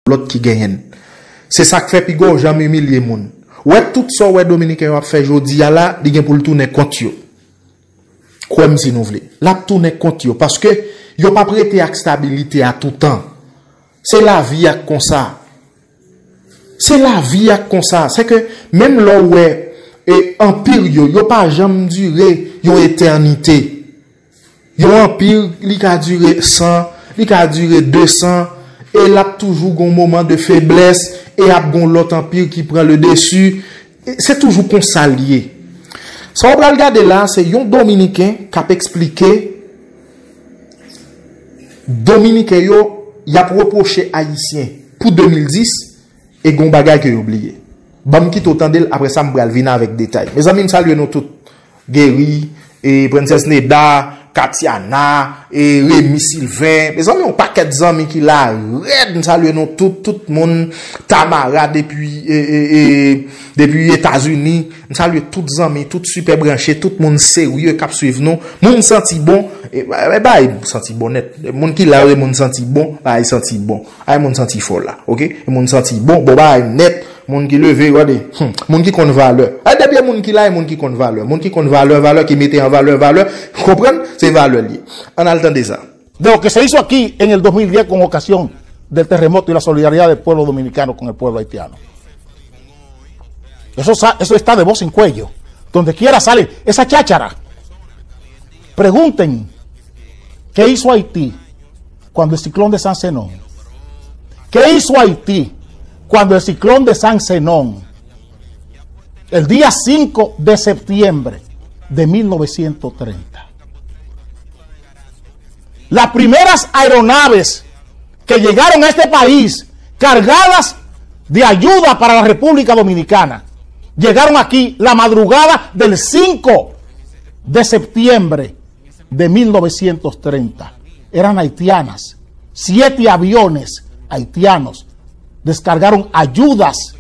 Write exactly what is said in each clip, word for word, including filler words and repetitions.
lòt ki genyen l. Se sa k fè piga w janm imilye moun. Ou wè tout sa w wè Dominiken yo ap fè jodi a la, li gen pou l tounen kont yo. Kwè m si nou vle. L ap tounen kont yo, paske yo p ap rete ak stabilite a toutan. Se lavi a k konsa. Se lavi a k konsa. Se ke menm lè w wè e, anpi yo, yo pa janm dire yon etènite. Yon anpi, li ka dire san, li ka dire de san, e l ap toujou gon moman de feblès, e ap gon lòt anpi ki pran le desi. E se toujou konsa l ye. Sa w pral gade la, se yon Dominiken k ap eksplike Dominiken yo, y ap repwoche Ayisyen pou de mil dis, e gon bagay ke yo bliye. Ban m kite w tande l, apre sa m pral vin avèk detay. Mezanmi, m salye nou tout. Geri, e, Princess Neda, Katiana, e, Remy Sylvain. Mezanmi, yon pakèt zanmi ki la rèd, m salye nou tout, tout moun. Tamara depi, e, e, e, depi Etazini. M salye tout zanmi, tout sipè branche, tout moun serye k ap swiv nou. Moun santi bon, e, e, bay santi bon nèt. Moun ki la yo, moun santi bon, bay santi bon. Ay, moun santi fò la, oke? Moun santi bon, bon bagay nèt. Moun ki leve, gade, hmm, moun ki konn valè. Ay, depi e moun ki la, e moun ki konn valè. Moun ki konn valè, valè, ki mete an valè, valè. Konprann? Se valè l ye. Ann al tande sa. De lo que se hizo aquí en el dos mil diez con ocasión del terremoto y la solidaridad del pueblo dominicano con el pueblo haitiano. Eso, sa- eso está de voz en cuello. Donde quiera sale esa cháchara. Pregunten qué hizo Haití cuando el ciclón de San Zenón. ¿Qué hizo Haití cuando el ciclón de San Zenón, el día cinco de septiembre de mil novecientos treinta? Las primeras aeronaves que llegaron a este país cargadas de ayuda para la República Dominicana llegaron aquí la madrugada del cinco de septiembre de mil novecientos treinta. Eran haitianas. Siete aviones haitianos descargaron ayudas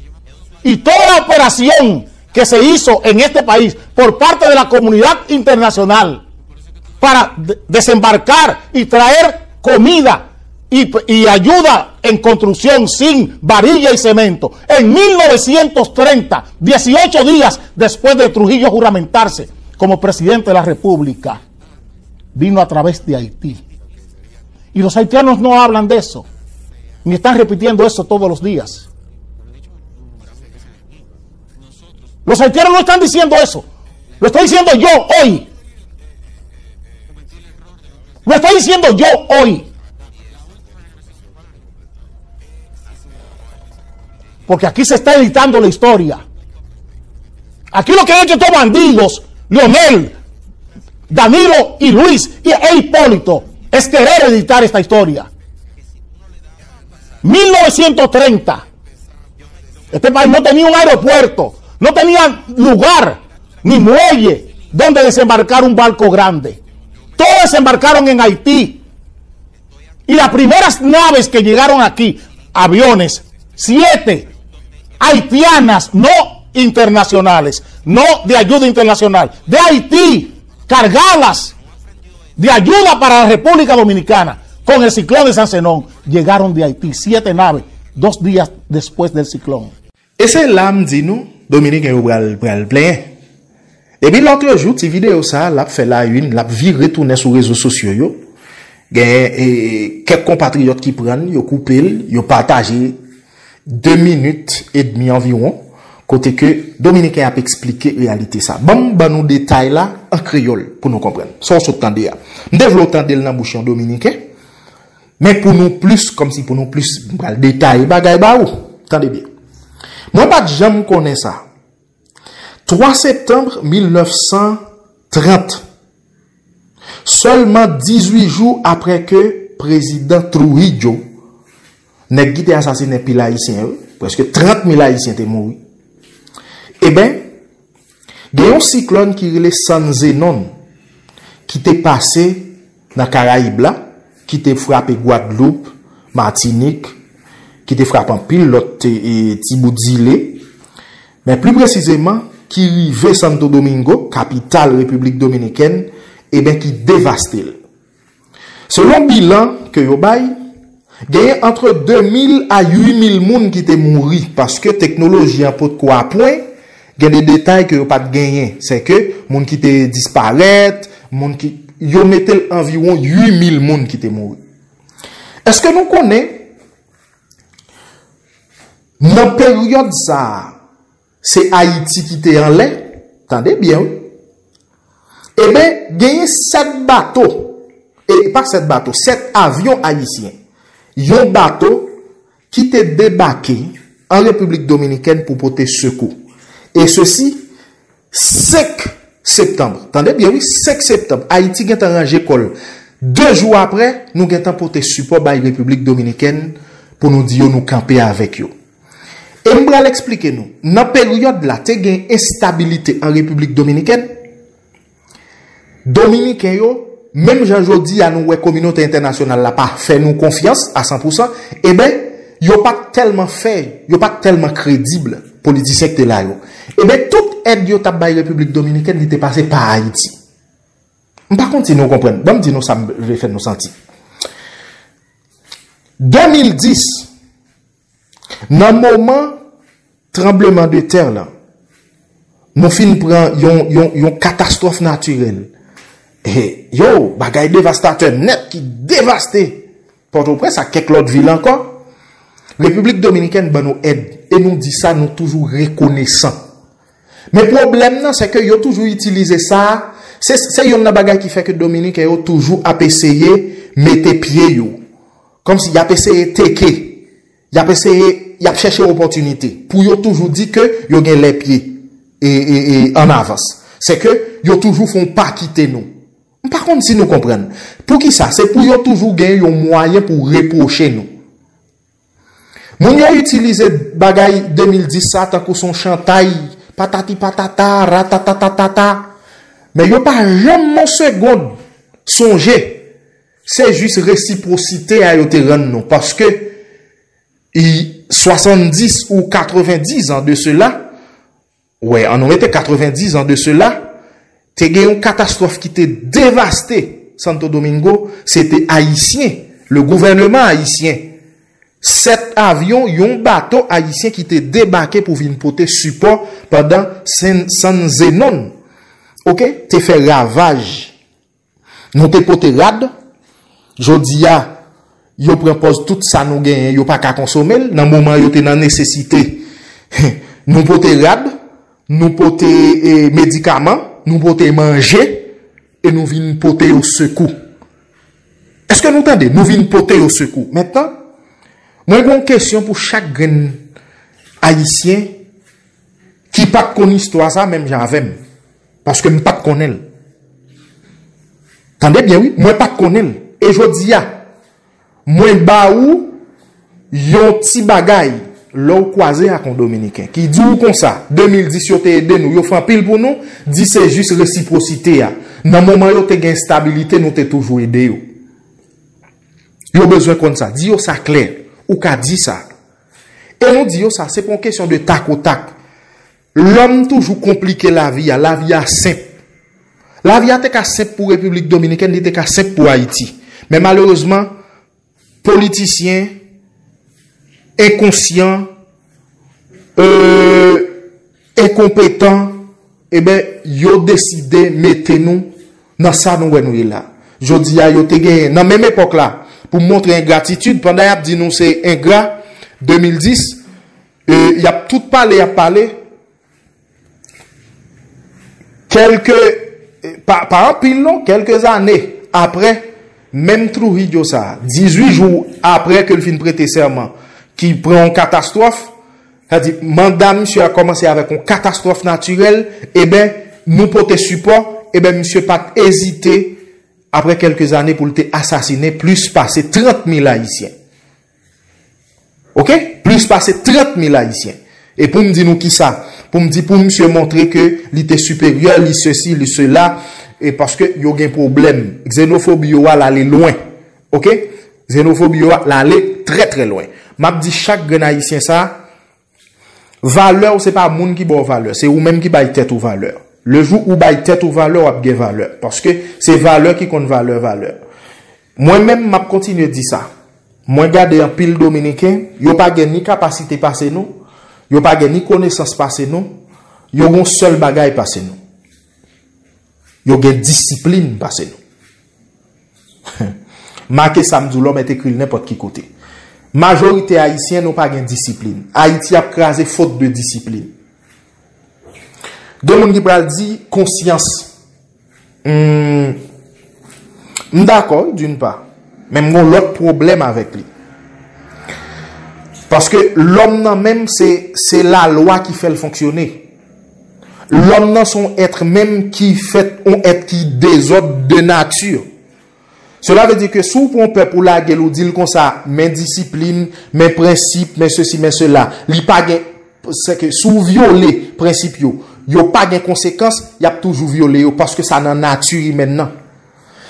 y toda la operación que se hizo en este país por parte de la comunidad internacional para de- desembarcar y traer comida y, y ayuda en construcción, zinc, varilla y cemento. En mil novecientos treinta, dieciocho días después de Trujillo juramentarse como presidente de la República, vino a través de Haití. Y los haitianos no hablan de eso, ni están repitiendo eso todos los días. Los haitianos no están diciendo eso. Lo estoy diciendo yo hoy. Lo estoy diciendo yo hoy. Porque aquí se está editando la historia. Aquí lo que han hecho estos bandidos, Leonel, Danilo y Luis y e Hipólito, es querer editar esta historia. Mil novecientos treinta, este país no tenía un aeropuerto, no tenía lugar ni muelle donde desembarcar un barco grande. Todos desembarcaron en Haití. Y las primeras naves que llegaron aquí, aviones, siete, haitianas, no internacionales, no de ayuda internacional, de Haití, cargadas de ayuda para la República Dominicana con el ciclón de San Zenón, llegaron de Haití, siete naves, dos días después del ciclón. E se la m di nou, Dominiken yo pral, pral plenyen. Epi lòt jou, ti videyo sa a, l ap fè la une, l ap vire tounen sou rezo sosyo yo. Gen e, kèk konpatriyòt ki pran l, yo koupe l, yo pataje de minit edmi anviwon, kote ke Dominiken ap eksplike reyalite sa. Ban m ban nou detay la an kreyòl pou nou konprann. Sa w sot tande a. M te vle w tande l nan bouch yon Dominiken, men pou nou plis, kòmsi pou nou plis, m pral detaye bagay ba ou. Tande byen. Mwen pa t janm konnen sa. Twa septanm mil nèf san trant, sèlman dizuit jou apre ke prezidan Trujillo, nèg ki te asasinen pil Ayisyen yo, prèske trant mil Ayisyen te mouri. Eben, gen yon siklòn ki rele San Zenon ki te pase nan Karayib la, ki te frape Gwadloup, Matinik, ki te frape anpil lòt e, ti bout zile, men pli presizeman, ki rive Santo Domingo, kapital Repiblik Dominikèn, eben ki devaste l. Selon bilan ke yo bay, Genyen antre de mil a uit mil moun ki te mouri paske teknoloji an potko apwen, gen de detay ke yo pa t genyen. Se ke moun ki te disparèt, moun ki, yo mete l anviwon uit mil moun ki te mouri. Èske nou konnen, nan peryòd sa a, se Ayiti ki te anlè? Tande byen, wi. Eben, genyen sèt bato, e pa sèt bato, sèt avyon ayisyen. Yon bato ki te debake an Repiblik Dominikèn pou pote sekou. E sesi, senk septanm. Tande byen, wi, senk septanm. Ayiti gentan ranje kò l. De jou apre, nou gentan pote sipò bay Repiblik Dominikèn pou nou di yo nou kanpe avèk yo. E m pral eksplike nou. Nan peryòd la, te gen enstabilite an Repiblik Dominikèn. Dominiken yo, menm jan jodi a nou wè kominote entènasyonal la pa fè nou konfyans a san pou san, eben, yo pa t tèlman fè, yo pa t tèlman kredib politisyen ki te la yo. Eben, tout èd yo t ap bay Repiblik Dominikèn, li te pase pa Ayiti. M pa konn si nou konprann. Ban m di nou sa m vle fè nou santi. De mil dis, nan moman tranbleman de tè lan, nou fin pran yon, yon, yon katastwòf natirèl. E, yo, bagay devastatè nèt ki devaste Pòtoprens ak kèk lòt vil ankò. Repiblik Dominikèn ban nou èd, e nou di sa, nou toujou rekonesan. Men pwoblèm nan, se ke yo toujou itilize sa, se, se youn nan bagay ki fè ke Dominiken yo toujou ap eseye mete pye yo. Kòmsi y ap eseye teke, y ap eseye, y ap chèche opòtinite pou yo toujou di ke yo gen lèpye e, e, e, an avans. Se ke yo toujou fè yon pa kite nou. M pa konn si nou konprann. Poukisa? Se pou yo toujou gen yon mwayen pou repwoche nou. Moun yo itilize bagay de mil dis sa tankou se yon chantay, patati patata, ratatatatata. Men yo pa janm yon segond sonje, se jis resipwosite a yo te rann nou. Paske, i, swasanndis ou katrevendiz an de sela, wè, an nou mete katrevendiz an de sela, te gen yon katastwòf ki te devaste Santo Domingo, se te Ayisyen, le gouvèneman ayisyen. Sèt avyon, yon bato ayisyen ki te debake pou vin pote sipò pandan San, San Zenon, oke, te fè ravaj. Nou te pote rad, jodi a, yo pran pòz tout sa nou genyen, yo pa ka konsome l. Nan moman yo te nan nesesite, nou pote rad, nou pote, e, medikaman, nou pote manje, e nou vin pote yo sekou. Èske nou tande? Nou vin pote yo sekou. Mentnan, mwen gen yon kesyon pou chak grenn Ayisyen ki pa t konn istwa sa menm jan avè m. Paske m pa t konnen l. Tande byen, wi, mwen pa t konnen l. E jodi a, mwen ba ou yon ti bagay lè w kwaze ak yon Dominiken ki di w konsa, de mil dis yo te ede nou, yo fè anpil pou nou, di se jis resipwosite a. Nan moman yo te gen enstabilite, nou te toujou ede yo. Yo bezwen konn sa. Di yo sa klè. Ou ka di sa. E nou di yo sa, se pa yon kesyon de tak o tak. Lòm toujou konplike lavi a. Lavi a senp. Lavi a te ka senp pou Repiblik Dominikèn, li te ka senp pou Ayiti. Men malerezman, politisyen enkonsyan, e, enkonpetan, eben, yo deside mete nou nan sa nou wè nou ye la. Jodi a, yo te genyen, nan menm epòk la, pou montre engratitid, pandan y ap di nou se engra, de mil dis, e, y ap tout pale, y ap pale, kèlke, pa, pa anpil non, kèlke zane apre, menm Trujillo sa, dizuit jou apre ke l fin prete sèman, ki pran yon katastwòf, sa di, manda misye a kòmanse avèk yon katastwòf natirèl, eben, nou pote sipò, eben, misye pa t ezite, apre kèlke zane, pou l te asasinen plis pase trant mil Ayisyen. Oke? Plis pase trant mil Ayisyen. E pou m di nou kisa? Pou m di, pou misye montre ke li te siperyè, li sesi, li sela, e paske yo gen pwoblèm. Ksenofobi yo a l ale lwen. Oke? Ksenofobi yo a l ale trè, trè lwen. M ap di chak grenn Ayisyen sa, valè w se pa moun ki ba w valè, se ou menm ki bay tèt ou valè. Le jou ou bay tèt ou valè, w ap gen valè. Paske se valè ki konn valè, valè. Mwen menm, m ap kontinye di sa. Mwen gade anpil Dominiken, yo pa gen ni kapasite pase nou, yo pa gen ni konesans pase nou, yo gen yon sèl bagay pase nou. Yo gen disiplin pase nou. Make sa m di w la, w mèt ekri l nenpòt ki kote. Majorite Ayisyen, nou pa gen disiplin. Ayiti ap kraze fot de disiplin. Gen moun ki pral di konsyans. Hmm, m dakò, wi, d'une part. Men m gen yon lòt pwoblèm avèk li. Paske lòm nan menm, se, se lalwa ki fè l fonksyone. Lòm nan se yon èt menm ki fèt, yon èt ki dezòd de nati. Cela veut dire que si w pran yon pèp ou lage l, ou di l konsa, men disiplin, men prensip, men sesi, men sela, li pa gen, se ke si w vyole prensip yo, yo pa gen konsekans, y ap toujou vyole yo, paske sa nan nati imèn nan.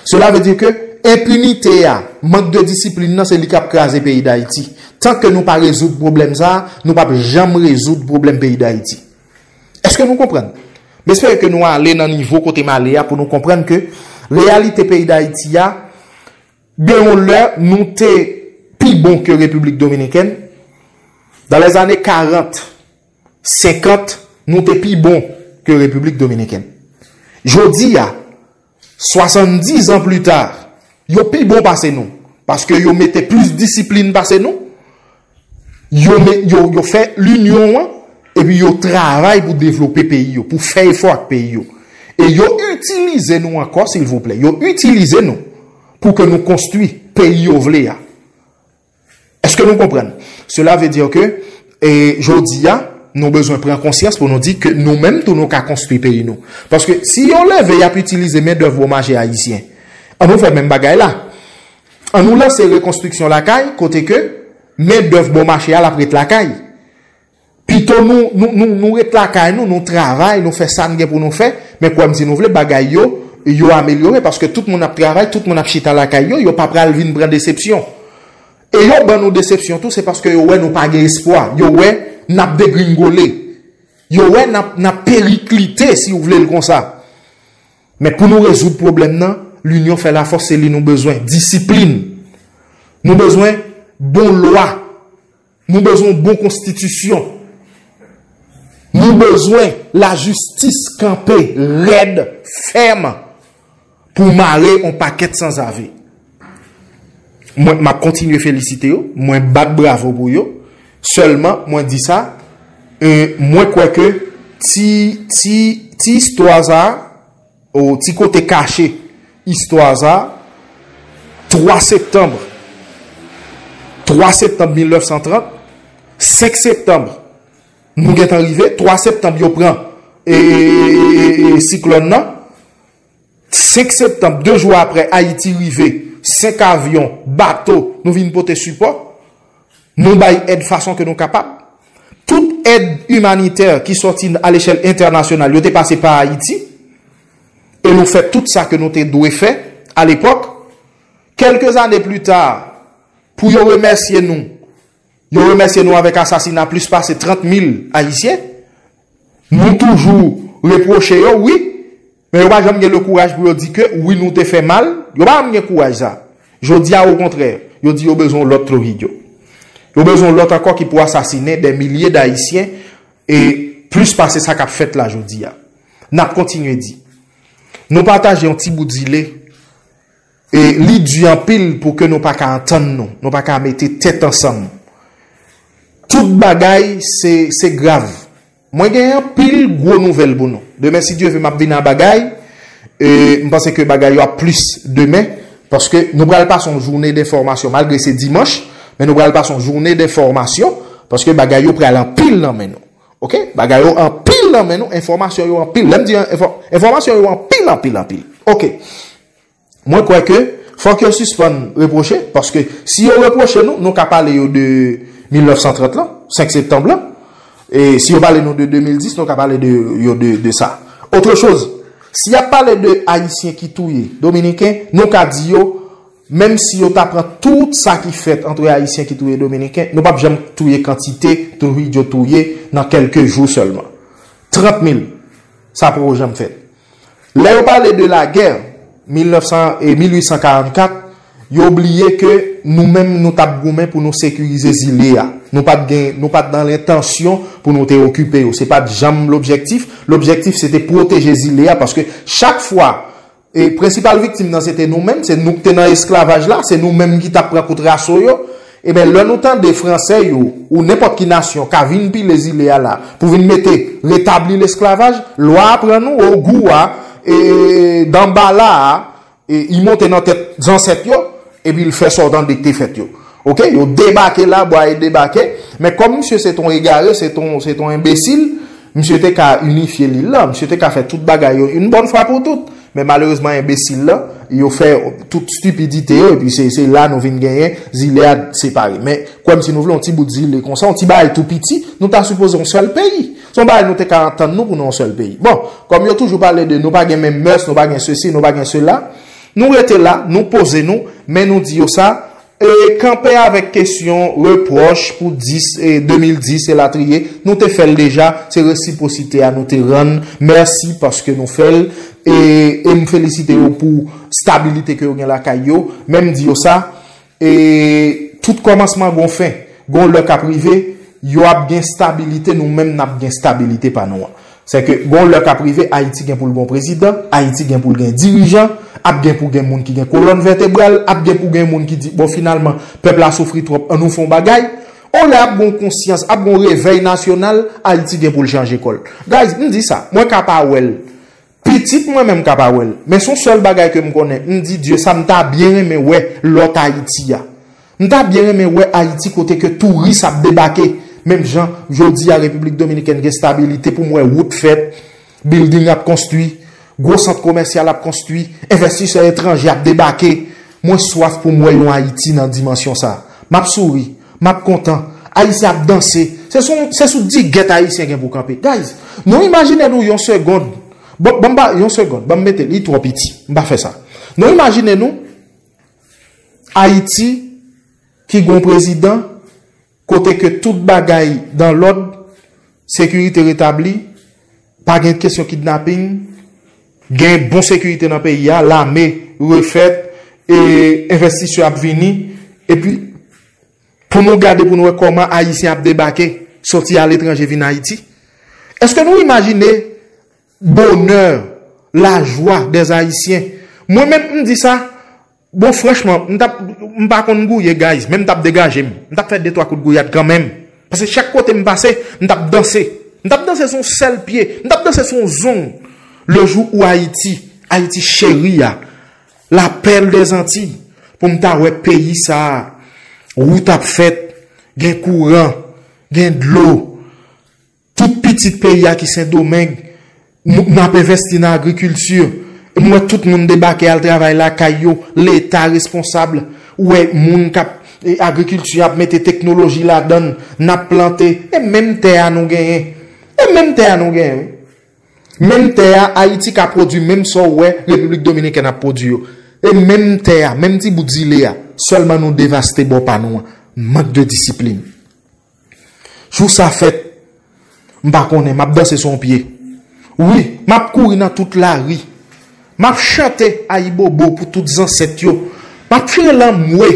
Cela veut dire que enpinite a, mank de disiplin nan, se li k ap kraze peyi Dayiti. Tan ke nou pa rezoud pwoblèm sa a, nou p ap janm rezoud pwoblèm peyi Dayiti. Èske nou konprann? M espere ke nou ale nan nivo kote m ale a pou nou konprann ke reyalite peyi Dayiti a, gen yon lè nou te pi bon ke Repiblik Dominikèn. Dans les années quarante, cinquante, nou te pi bon ke Repiblik Dominikèn. Jodi a, swasanndis an pli ta, yo pi bon pase nou, paske yo mete plis disiplin pase nou, yo, me- yo, yo fè linyon an, epi yo travay pou devlope peyi yo, pou fè efò ak peyi yo. E yo itilize nou ankò, silvouplè. Yo itilize nou pou ke nou konstwi peyi yo vle a. Èske nou konprann? Cela veut dire que, e, jodi a, nou bezwen pran konsyans pou nou di ke nou menm tou nou ka konstwi peyi nou. Paske si yo leve y ap itilize mendèv bon mache ayisyen, an nou fè menm bagay la. An nou lanse rekonstriksyon lakay, kote ke mendèv bon mache a l ap ret lakay. Pito nou, nou, nou, nou ret lakay nou, nou travay, nou fè sa n gen pou nou fè, men kwè m si nou vle, bagay yo, yo amelyore, paske tout moun ap travay, tout moun ap chita lakay yo, yo pa pral vin pran desepsyon. E yo ban nou desepsyon tou, se paske yo wè nou pa gen espwa, yo wè n ap degringole, yo wè n ap, n ap periklite, si w vle l konsa. Men pou nou rezoud pwoblèm nan, linyon fè lafòs, se li nou bezwen, disiplin. Nou bezwen bon lwa. Nou bezwen yon bon konstitisyon. Nou bezwen lajistis kanpe rèd, fèm, pou mare yon pakèt sanzave. Mwen, m ap kontinye felisite yo. Mwen bat bravo pou yo. Sèlman, mwen di sa, e mwen kwè ke ti, ti, ti istwa sa a, o ti kote kache istwa sa a, twa septanm, twa septanm mil nèf san trant, senk septanm, nou gentan rive, twa septanm, yo pran, e, e, e, e, e, siklòn nan, senk septanm, de jou apre, Ayiti rive, senk avyon, bato, nou vin pote sipò. Nou bay èd fason ke nou kapab. Tout èd imanitè ki sòti a lechèl entènasyonal, yo te pase pa Ayiti. E nou fè tout sa ke nou te dwe fè alepòk. Kèlke zane pli ta, pou yo remèsye nou, yo remèsye nou avèk asasina plis pase trant mil Ayisyen. Nou toujou repwoche yo, wi, men yo pa janm gen le kouraj pou yo di ke wi, nou te fè mal. Yo pa janm gen kouraj sa. Jodi a, okontrè, yo di yo bezwen yon lòt Trujillo. Yo bezwen yon lòt ankò ki pou asasinen dè milye d'Ayisyen e plis pase sa k ap fèt la jodi a. N ap kontinye di. Nou pataje yon ti bout zile e li di anpil pou ke nou pa ka antann nou, nou pa ka mete tèt ansanm. Tout bagay se, se grav. Mwen gen anpil gwo nouvèl pou nou. Demen, si Dye vle, m ap vin a bagay. E m panse ke bagay yo ap plis demen. Paske nou pral pase yon jounen denfòmasyon. Malgre se dimanch, men nou pral pase yon jounen denfòmasyon. Paske bagay yo pral anpil nan men nou. Oke? Bagay yo anpil nan men nou. Enfòmasyon yo anpil. Lè m di enfò- enfòmasyon yo anpil, anpil, anpil. Oke. Mwen kwè ke fòk yo sispann repwoche, paske si yo repwoche nou, nou ka pale yo de mil nèf san trant lan, senk septanm lan. E si yo pale nou de de mil dis, nou ka pale de yo de, de sa. Otre choz, si y ap pale de Ayisyen ki touye Dominiken, nou ka di yo, menm si yo ta pran tout sa ki fèt antre Ayisyen ki touye Dominiken, nou p ap janm touye kantite Trujillo touye nan kèlke jou sèlman. Trant mil, sa poko janm fèt. Lè yo pale de lagè mil nèf san e mil uit san karannkat, Yo bliye ke nou menm nou t ap goumen pou nou sekirize zile a. Nou pa t gen, nou pa t nan lentansyon pou nou te okipe yo. Se pa t janm lobjektif. Lobjektif se te pwoteje zile a paske chak fwa e prensipal viktim nan se te nou menm, se nou ki te nan esklavaj la, se nou menm ki t ap pran kout raso yo. Ebyen, lè nou tande Franse yo, ou nenpòt ki nasyon, ka vin pile zile a la, pou vin mete, retabli lesklavaj, lwa a pran nou, ogou a, e, danbala a, e, li monte nan tèt zansèt yo, epi l fè sa w tande ki te fèt yo. Oke, yo debake la, bwa e debake, men kòm misye se ton egare, se ton, se ton enbesil, misye te ka inifye lil la, misye te ka fè tout bagay yo yon bòn fwa pou tout. Men malerezman, enbesil la, yo fè tout stipidite yo, epi se, se la nou vin genyen zile a separe. Men, kwè m si nou vle, yon ti bout zile konsa, yon ti bagay tou piti, nou ta sipoze yon sèl peyi. Se yon bagay nou te ka antann nou pou nou yon sèl peyi. Bon, kòm yo toujou pale de nou pa gen menm mès, nou pa gen sesi, nou pa gen sela, nou rete la, nou poze nou, men nou di yo sa, e kanpe avèk kesyon repwòch pou dis, e de mil dis elatriye, nou te fè l deja, se resipwosite a nou te rann. Mèsi paske nou fè l, e, e m felisite yo pou stabilite ke yo gen lakay yo, men m di yo sa, e tout kòmansman gon fen, gon lè k ap rive, yo ap gen stabilite, nou menm n ap gen stabilite pa nou an. Se ke gon lè k ap rive, Ayiti gen pou l gon prezidan, Ayiti gen pou l gen dirijan, ap gen pou gen moun ki gen kolòn vètebral, ap gen pou gen moun ki di, bon, finalman, pèp la soufri twòp, ann nou fè yon bagay. On lè ap gon konsyans, ap gon revèy nasyonal, Ayiti gen pou l chanje kò l. Guys, m di sa, mwen ka pa wè l. Pitit mwen menm ka pa wè l. Men se yon sèl bagay ke m konnen, m di Dye sa, m ta byen renmen wè lòt Ayiti a. M ta byen renmen wè Ayiti kote ke touris ap debake. Menm jan, jodi a Repiblik Dominikèn gen stabilite pou m wè wout fèt, bilding ap konstwi, gwo sant komèsyal ap konstwi, envestisè etranje ap debake. Mwen swaf pou m wè yon Ayiti nan dimansyon sa. M ap souri, m ap kontan. Ayisyen ap danse. Se sou, se sou digèt Ayisyen gen pou kanpe. Guys, nou imajine nou yon segond. Bon, bon, ba, yon segond. Ban m mete li twò piti. M pa fè sa. Nou imajine nou Ayiti ki gon prezidan kote ke tout bagay dan lòd, sekirite retabli, pa gen kesyon kidnaping, gen bon sekirite nan peyi a, lame refèt, e envestisè ap vini, epi pou nou gade pou nou wè kòman Ayisyen ap debake, sòti aletranje vin Ayiti. Èske nou imajine bonè, lajwa dè Ayisyen? Mwen menm, m di sa, bon, franchman, m t ap, m pa konn gouye, guys, men m t ap degaje m. M t ap fè de twa kout gouyad kanmenm. Paske chak kote m pase, m t ap danse. M t ap danse sou yon sèl pye. M t ap danse sou yon zong. Le jou ou Ayiti, Ayiti cheri a, la perle des Antilles, pou m ta wè peyi sa a, wout ap fèt, gen kouran, gen dlo, tout pitit peyi a ki Sendomeng, nou, n ap envesti nan agrikilti. M wè tout moun debake al travay lakay yo, Leta responsab. Ou wè moun k ap, e, agrikilti ap mete teknoloji ladan l, n ap plante, e menm tè a nou genyen. E menm tè a nou genyen, wi. Menm tè a, Ayiti ka pwodui menm sa w wè Repiblik Dominikèn ap pwodui yo. E menm tè a, menm ti bout zile a, sèlman nou devaste bò pa nou an. Mank de disiplin. Jou sa fèt, m pa konnen, m ap danse sou yon pye. Wi, m ap kouri nan tout lari. M ap chante ayibobo pou tout zansèt yo. M ap fè lanmwe.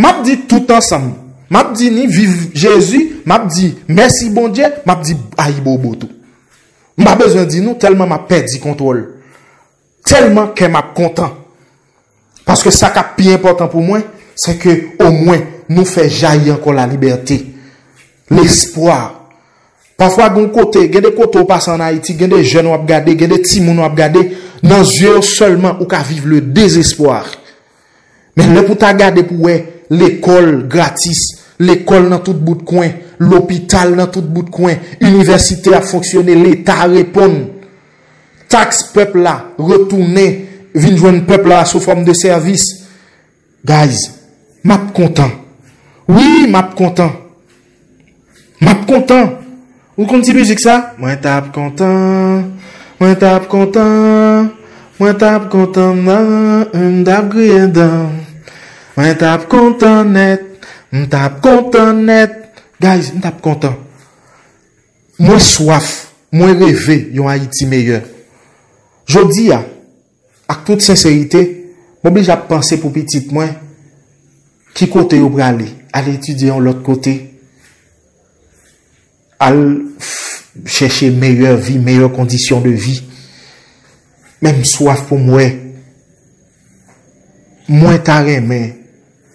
M ap di tout ansanm. M ap di ni viv Jezi, m ap di mèsi Bondye, m ap di ayibobo tou. M pa bezwen di nou, tèlman m ap pèdi kontwòl. Tèlman kè m ap kontan. Paske sa k ap pi enpòtan pou mwen, se ke omwen nou fè jayi ankò lalibète, lespwa. Pafwa, gen kote, gen de kote w pase ann Ayiti, gen de jèn w ap gade, gen de timoun w ap gade, nan zye yo sèlman ou ka viv le dezespwa. Men lè pou ta gade pou wè lekòl gratis, lekòl nan tout bout kwen, lopital nan tout bout kwen, inivèsite ap fonksyone, Leta reponn. Taks pèp la retounen vin jwenn pèp la sou fòm de sèvis. Guys, m ap kontan. Wi, m ap kontan. M ap kontan. Ou konn ti mizik sa? Mwen t ap kontan. Mwen t ap kontan. Mwen t ap kontan nan, m t ap griyen dan. Mwen t ap kontan nèt. M t ap kontan nèt. Guys, m t ap kontan. Mwen swaf, mwen reve yon Ayiti meyè. Jodi a, ak tout senserite, M oblije ap panse pou pitit mwen, ki kote yo prale, al etidye yon lòt kote, al f- chèche meyè vi, meyè kondisyon de vi. Men m swaf pou m wè, mwen ta renmen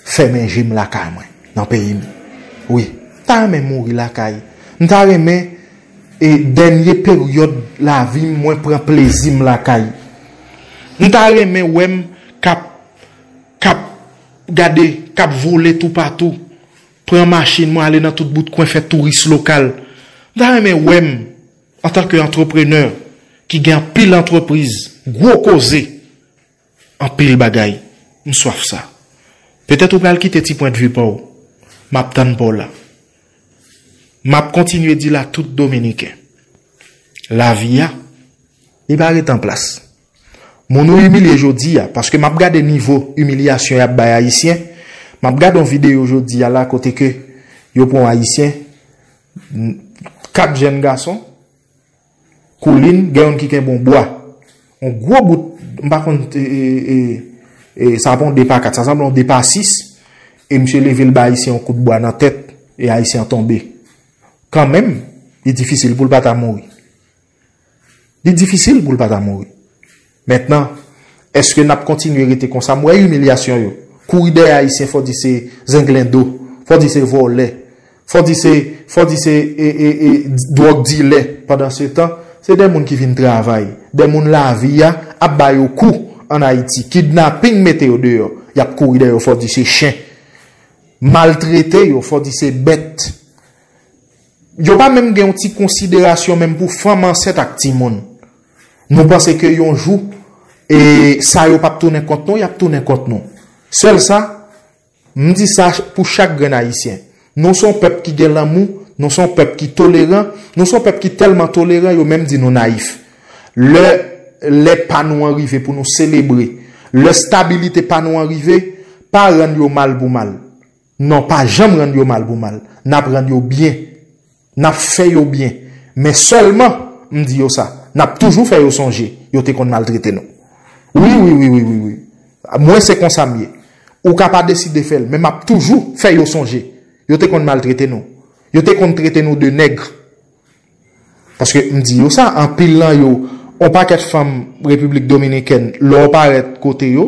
fèmen je m lakay mwen, nan peyi m. Wi, m ta renmen mouri lakay. M ta renmen, e dènye peryòd lavi m, mwen pran plezi m lakay. M ta renmen wè m k ap, k ap gade, k ap vole toupatou, pran machin mwen ale nan tout bout kwen, fè touris lokal. M ta renmen wè m antanke antreprenè ki gen anpil antrepriz, gwo koze, anpil bagay. M swaf sa. Petèt ou pral kite ti pwent vi pa w. M ap tann pa w la. M ap kontinye di l a tout Dominiken. Lavi a, li pa ret an plas. Moun ou imilye jodi a, paske m ap gade nivo imilyasyon y ap bay Ayisyen, m ap gade yon videyo jodi a la kote ke yo pran yon Ayisyen, n- kat jèn gason, koulin, gen youn ki kenbe yon bwa. Yon gwo bout, m pa konn, e, e, e, e, sa pa yon de pa kat, sa sanble yon de pa sis, e misye leve l bay Ayisyen yon kout bwa nan tèt, e Ayisyen an tonbe. Kanmenm, li difisil pou l pa ta mouri. Li difisil pou l pa ta mouri. Mentnan, èske n ap kontinye rete konsa? M wè imilyasyon yo. Kouri dèyè Ayisyen, fò di se zenglendo, fò di se vòlè, fò di se, fò di se e, e, e, dwòg dilè. Pandan se tan, se de moun ki vin travay, de moun lavi a ap ba yo kou ann Ayiti. Kidnaping mete yo deyò, y ap kouri dèyè yo, fò di se chen. Maltrete yo, fò di se bèt. Yo pa menm gen yon ti konsiderasyon menm pou fanm ansent ak timoun. Nou panse ke yon jou, e sa yo p ap tounen kont nou, y ap tounen kont nou. Sèl sa, m di sa pou chak grenn Ayisyen. Nou se yon pèp ki gen lanmou, nou se yon pèp ki toleran, nou se yon pèp ki tèlman toleran, yo menm di nou nayif. Lè, lè pa nou an rive pou nou selebre, lè stabilite pa nou an rive, pa rann yo mal pou mal. Non, pa janm rann yo mal pou mal. N ap rann yo byen. N ap fè yo byen. Men sèlman, m di yo sa, n ap toujou fè yo sonje yo te konn maltrete nou. Wi, wi, wi, wi, wi, wi. Mwen se konsa m ye. Ou ka pa deside fè l, men m ap toujou fè yo sonje yo te konn maltrete nou. Yo te konn trete nou de nèg. Paske m di yo sa, anpil nan yo, on pakèt fanm Repiblik Dominikèn, lè w parèt kote yo,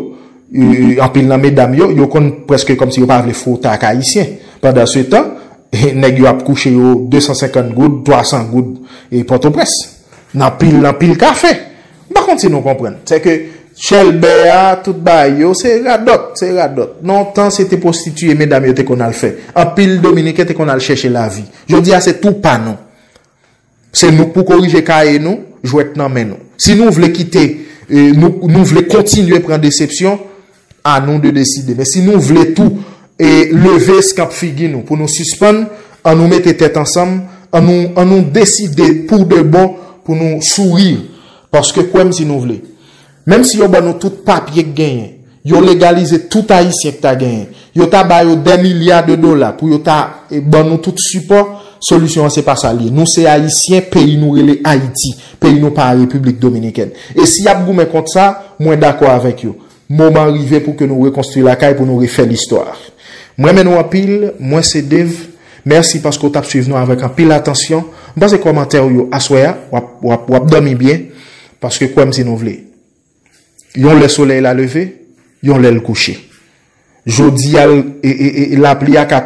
e, anpil nan medam yo, yo konn prèske kòmsi yo pa vle fwote ak Ayisyen. Pandan se tan, nèg yo ap kouche yo de san senkant goud, twa san goud, e Pòtoprens. Nan pil, nan pil kafe. M pa konn si nou konprann. Se ke chèlbè a, tout bagay yo, se radòt, se radòt. Nan yon tan, se te pwostitiye medam yo te konn al fè. Anpil Dominiken te konn al chèche lavi. Jodi a, se tou pa nou. Se nou k pou korije kaye nou, jwèt nan men nou. Si nou vle kite, e, nou, nou vle kontinye pran desepsyon, a nou de deside. Men si nou vle tou, e, leve eskanp figi nou pou nou sispann, an nou mete tèt ansanm, an nou, an nou deside pou de bon pou nou souri. Paske kwè m si nou vle. Menm si yo ban nou tout papye k genyen, yo legalize tout Ayisyen k ta genyen, yo ta ba yo dè milya de dola pou yo ta, e, ban nou tout sipò, solisyon an se pa sa l ye. Nou se Ayisyen, peyi nou rele Ayiti, peyi nou pa Repiblik Dominikèn. E si y ap goumen kont sa, mwen dakò avèk yo. Moman rive pou ke nou rekonstwi lakay, pou nou refè listwa. M renmen nou anpil, mwen se Dave. Mèsi paske w t ap swiv nou avèk anpil atansyon. M panse kòmantè w yo aswè a, w ap, w ap, w ap dòmi byen, paske kwè m si nou vle. Yon lè solèy la leve, yon lè l kouche. Jodi a, e, e, e, lapli a ka